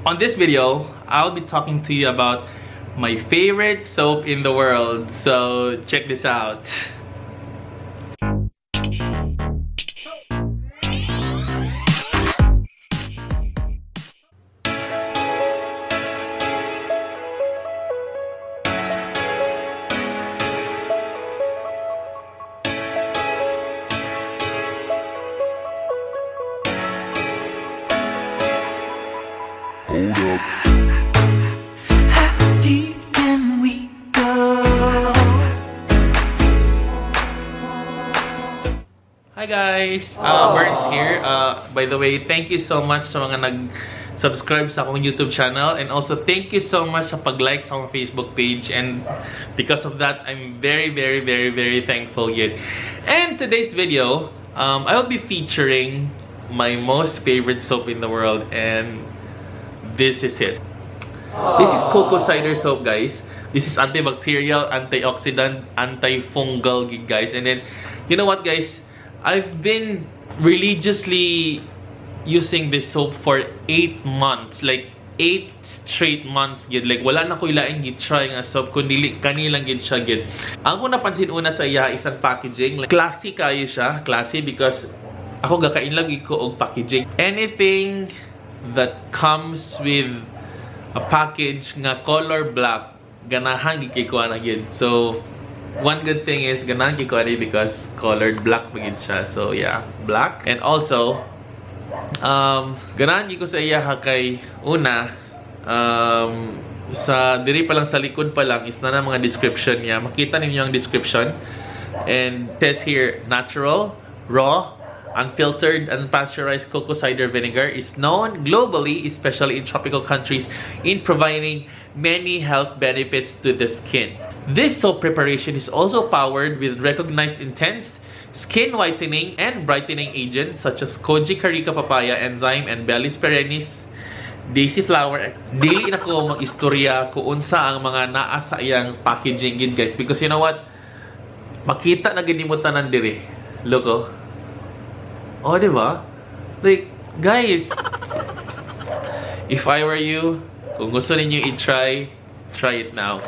On this video, I'll be talking to you about my favorite soap in the world. So check this out. Hold up. How deep can we go? Hi guys! Burns here. By the way, thank you so much sa mga nag-subscribe sa akong YouTube channel, and also thank you so much sa pag-like sa akong Facebook page, and because of that, I'm very, very, very, very thankful yet. And today's video, I will be featuring my most favorite soap in the world, and this is it. This is cocoa cider soap, guys. This is antibacterial, antioxidant, antifungal, gig, guys. And then, you know what, guys? I've been religiously using this soap for 8 months. Like, 8 straight months, gid. Like, wala na ko ilaing gitry nga soap, kundi kani lang gid siya, gid. Ang ko napansin una sa iya isang packaging. Like, classy kayo siya. Classy because ako gakain lang gid ko og packaging. Anything that comes with a package nga color black, ganahan gid kay ko ana gid. So one good thing is ganahan gid ko ani because colored black pa gid siya. So yeah, black. And also ganahan gid ko sa iya ha kay una, sa diri pa lang, sa likod pa lang is na na mga description niya. Makita ninyo ang description, and it says here, "Natural, raw, unfiltered, unpasteurized cocoa cider vinegar is known globally, especially in tropical countries, in providing many health benefits to the skin. This soap preparation is also powered with recognized intense skin whitening and brightening agents such as Koji Karika Papaya enzyme and Bellis Perennis Daisy Flower." Dili na ko mag-istorya kung unsa ang mga naa sa iyang packaging gid, guys, because you know what? Makita na gid nimo tanan diri. Look, oh. Oh, di ba? Like, guys, if I were you, kung gusto ninyo i-try, try it now.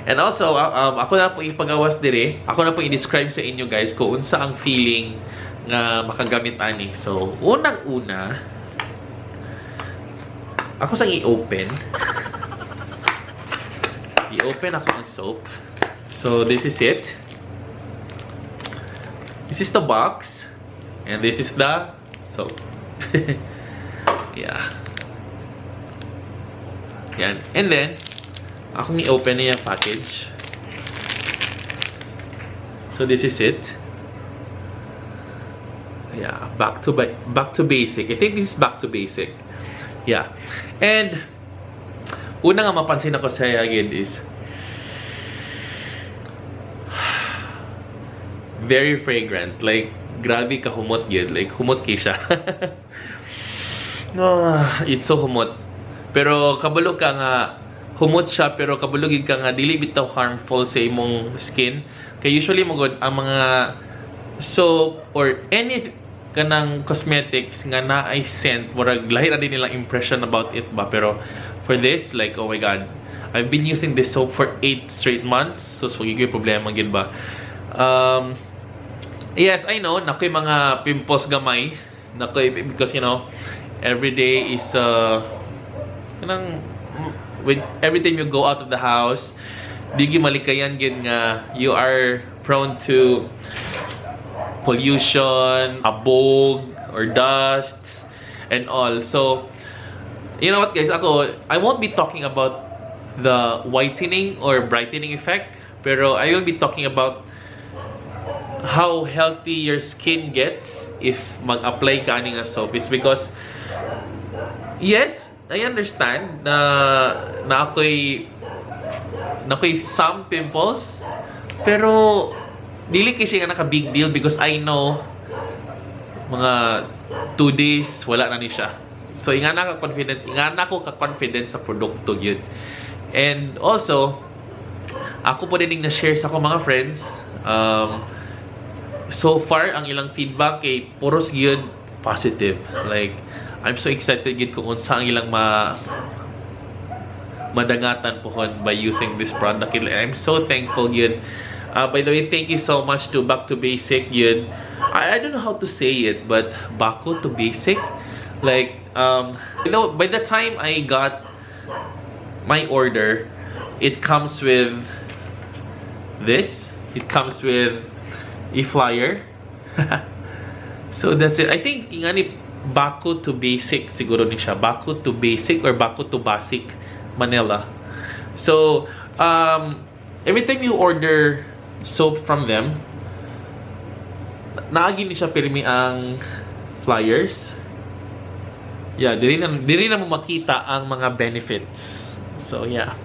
And also, ako na po ipagawas dire. Ako na po i-describe sa inyo, guys, kung unsa ang feeling nga makagamit ani. So, unang-una, ako sang i-open. I-open ako ang soap. So, this is it. This is the box. And this is the soap. Yeah. Yan. And then, akong i-open na yung package. So, this is it. Yeah. Back to basic. I think this is back to basic. Yeah. And, una nga mapansin ako sa again is very fragrant. Like, grabe ka humot yun. Like, humot kay siya. Ah, it's so humot. Pero kabalo ka nga humot siya, pero kabalo gid ka nga dili bitaw harmful sa imong skin. Kay usually magod ang mga soap or any kanang cosmetics nga naay scent, murag lahi na din nilang impression about it ba. Pero for this, like, oh my God, I've been using this soap for 8 straight months, so wag gyud problema gid ba. Yes, I know nakoy mga pimples gamay nakoy because every day is kanang when every time you go out of the house, di gyud malikayan gid nga you are prone to pollution, abog, or dust, and all. So, you know what, guys, ako, I won't be talking about the whitening or brightening effect, pero I will be talking about how healthy your skin gets if mag-apply ka ani nga soap. It's because, yes, I understand na ako'y some pimples, pero dili kay siya nga naka big deal because I know mga 2 days wala na ni siya. So ingana ko ka confidence sa produkto gyud. And also, ako po din na-share sa akong mga friends. So far, ang ilang feedback kay puros gyud positive. Like, I'm so excited gid kung unsa ang ilang madangatan pohon by using this product. I'm so thankful yun. By the way, thank you so much to Back to Basic yun. I don't know how to say it, but Baku to Basic. Like, by the time I got my order, it comes with this. It comes with a flyer. So that's it. I think ingani Baku to Basic siguro ni siya. Baku to Basic or Baku to Basic Manila. So, every time you order soap from them, naa gyud ni siya pirmi ang flyers. Yeah, diri na mo makita ang mga benefits. So, yeah.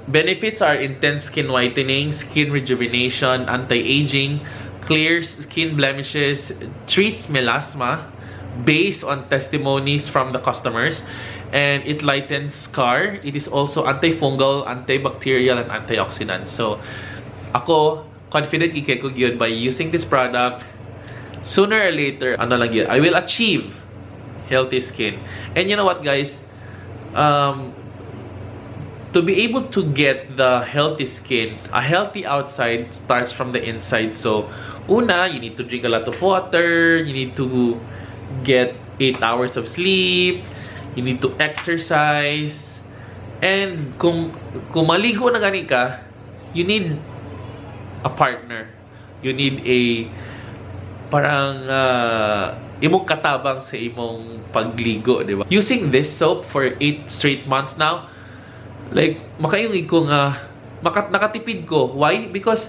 Benefits are intense skin whitening, skin rejuvenation, anti-aging, clears skin blemishes, treats melasma based on testimonies from the customers, and it lightens scar. It is also antifungal, antibacterial, and antioxidant. So, ako, confident kay ko gyud by using this product, sooner or later, ano lang yun, I will achieve healthy skin. And you know what, guys? To be able to get the healthy skin, a healthy outside starts from the inside. So, una, you need to drink a lot of water, you need to get 8 hours of sleep, you need to exercise, and kung maligo na gani ka, you need a partner. You need a parang imong katabang sa imong pagligo, di ba? Using this soap for 8 straight months now, like, makaingon ko nga, nakatipid ko. Why? Because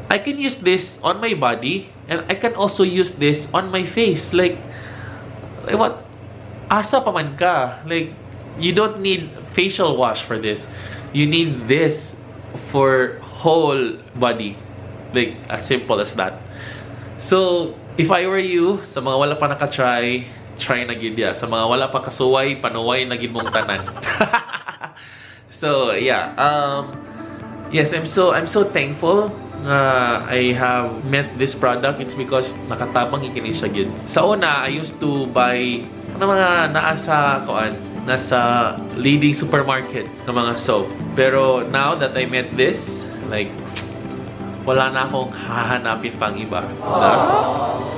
I can use this on my body and I can also use this on my face. Like what? Asa pa man ka? Like, you don't need facial wash for this. You need this for whole body. Like, as simple as that. So, if I were you, sa mga wala pa naka-try, try na gid ya. Sa mga wala pa kasuway, panuway na gid mong tanan. So, yeah. Yes, I'm so thankful nga I have met this product. It's because nakatabang kini siya gid. Sa una, I used to buy ano mga naa sa kuan, nasa leading supermarkets ng mga soap. Pero now that I met this, like wala na akong hahanapin pang iba. Na,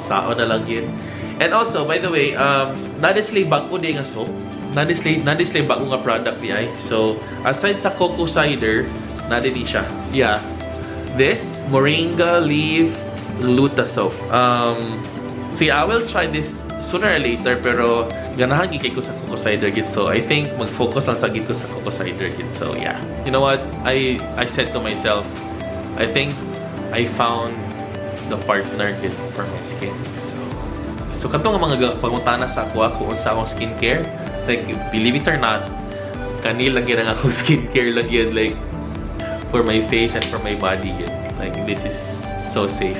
sao na lang yun. And also, by the way, naa sila bag-o din nga soap. Naa sila bago nga product diay. So, aside sa coco cider, naa din siya. Yeah. This, Moringa Leaf Gluta Soap. See, I will try this sooner or later, pero ganahan gid kay ko sa coco cider gid. So, I think mag-focus lang sa gid ko sa coco cider gid. So, yeah. You know what? I said to myself, I think I found the partner gid for my skin. So katong nga mga pangutana sa ako kung unsa akong skincare, like believe it or not, kani lang yun ang akong skincare lang yun, like for my face and for my body yun. Like this is so safe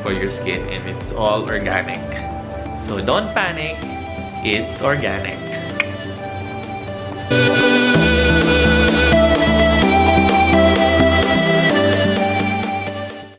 for your skin and it's all organic. So don't panic, it's organic.